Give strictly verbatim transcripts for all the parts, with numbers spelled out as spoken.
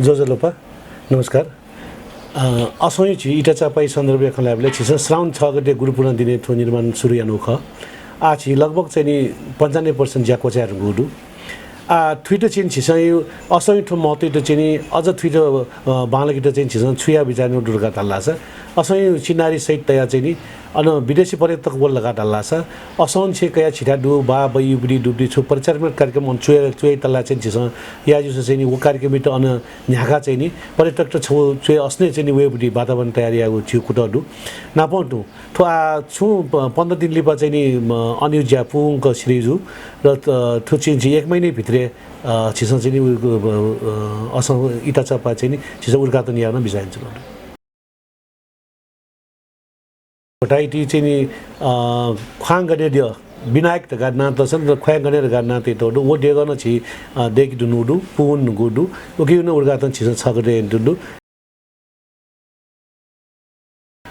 ज्वजलपा, नमस्कार। अ, असंयु झी इटाचापाई सन्दर्भय् खँ ल्हायेबलय् झीसं श्रावण छ गते गुरुपूर्ण दिनय् थ्व निर्माण सुरु यानागु खः। आः झी लगभग चाहिँ नि पन्चानब्बे percent ज्या क्वचाये धुंकूगु दु। आः थुइत चाहिँ नि झीसं यु असंयु थ्व महत्वइत चाहिँ नि अझ थुइत, अ, बांलाकेत चाहिँ नि झीसं छु याये बिचाः यानागु दु धकाः धाल धाःसा असंयु चिनारी सहित तयाः चाहिँ नि अन विदेशी पर्यटक वल धकाः धाल धाःसा असंनिसें कयाः झीथाय् दु बा बय् युपति दुपति छु परिचर्चा कार्यक्रम अन च्वया, च्वया तला चाहिँ नि झीसं याये जूसा चाहिँ नि व कार्यक्रमइत अन न्ह्याकाः चाहिँ नि पर्यटकत छगू च्वय् असनय् चाहिँ नि वयेबुति वातावरण तयार यायेगु झीगु कुतः दु। नापं तुं थ्व आः छुं प-, पन्ध्र दिन लिपा चाहिँ नि, म, अन यु ज्या पूवंक सिधइ जू र, अ, थ्व चाहिँ नि झी एक महिना भित्रय्, अ, झीसं चाहिँ नि उ, उ, अ, असं इटाचापा चाहिँ नि झीसं उद्घाटन यायेगु नं बिचाः यानाच्वनागु दु। भोटाइति चाहिँ नि, अ, ख्वां गने द्यः, विनायक धकाः नां तःसा नं ख्वां गने धकाः नां तयातःगु दु। व देगः नं झी, अ, दय्के धुंकूगु दु, पूवन धुंकूगु दु। उकिया नं उद्घाटन झीसं छ गते यानातःगु दु।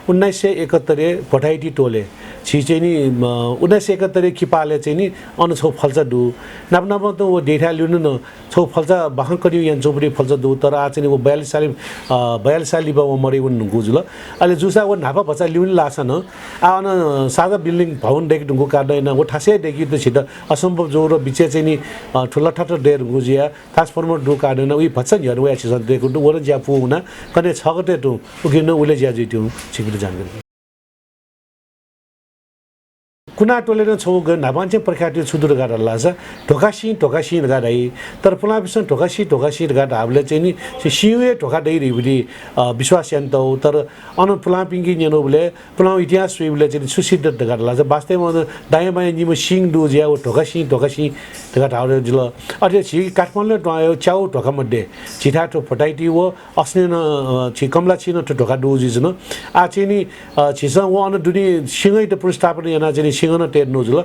उन्नाइस सय एकहत्तरय् भोटाइति टोलय् झी चाहिँ नि, अ, उन्नाइस सय एकहत्तरय् किपालय् चाहिँ नि अन छगू फल्चा दु। नाप नापं तुं व देथाय् ल्यूने नं छगू फल्चा बाखं कनेगु यानाच्वंबलय् फल्चा दु, तर आः चाहिँ नि व बयालिस सालय्, अ, बयालिस साल लिपा व मदय् वने धुंकूगु जुल। अले जूसा व न्हापा भचा ल्यूने लाःसा नं आः अन साझा building भवन दय्के धुंकूगु कारणं यानाः व थासय् दय्केत झीत असम्भव जू र बिचय् चाहिँ नि, अ, थ्व लथाथ्व दये धुंकूगु जुयाः transformer दुगु कारणं यानाः उइ भचा न्ह्यःने वयाः झीसं दय्केगु दु। व नं ज्या पूवं वनाः कन्हय् छ गते तुं उकिं नं उले ज्या जुइत्यंगु छिकपिन्त जानकारी। कुना टोलय् नं छगू ग-, न्हापांनिसें प्रख्यात छु दु धकाः धाल धाःसा ध्वाखासिं, ध्वाखासिं धकाः धाइ। तर पुलांपिन्सं ध्वाखासिं, ध्वाखासिं धकाः धाःबलय् चाहिँ नि सि-, सिंया हे ध्वाखा दइ धइबलय्, अ, विश्वास यानातःगु। तर अन पुलांपिन्के न्यनाबलय्, पुलांया इतिहास स्वइबलय् चाहिँ नि छु सिद्ध धकाः धाल धाःसा वास्तवय् अन दायाँ बायाँ निम्ह सिं दु जुयाः व ध्वाखासिं, ध्वाखासिं धकाः धाःगु जुल। अथे झी काठमाडौंय् तुं वःगु च्यागू ध्वाखा मध्ये झीथाय् थ्व भोटाइति व असनय् नं, अ, झी कमलासिंनं थ्व ध्वाखा दुगु जुइच्वन। आः चाहिँ नि, अ, झीसं व अन दुने सिंहयात पुनर्स्थापना यानाः चाहिँ नि सिंह नं तये धुन जुल।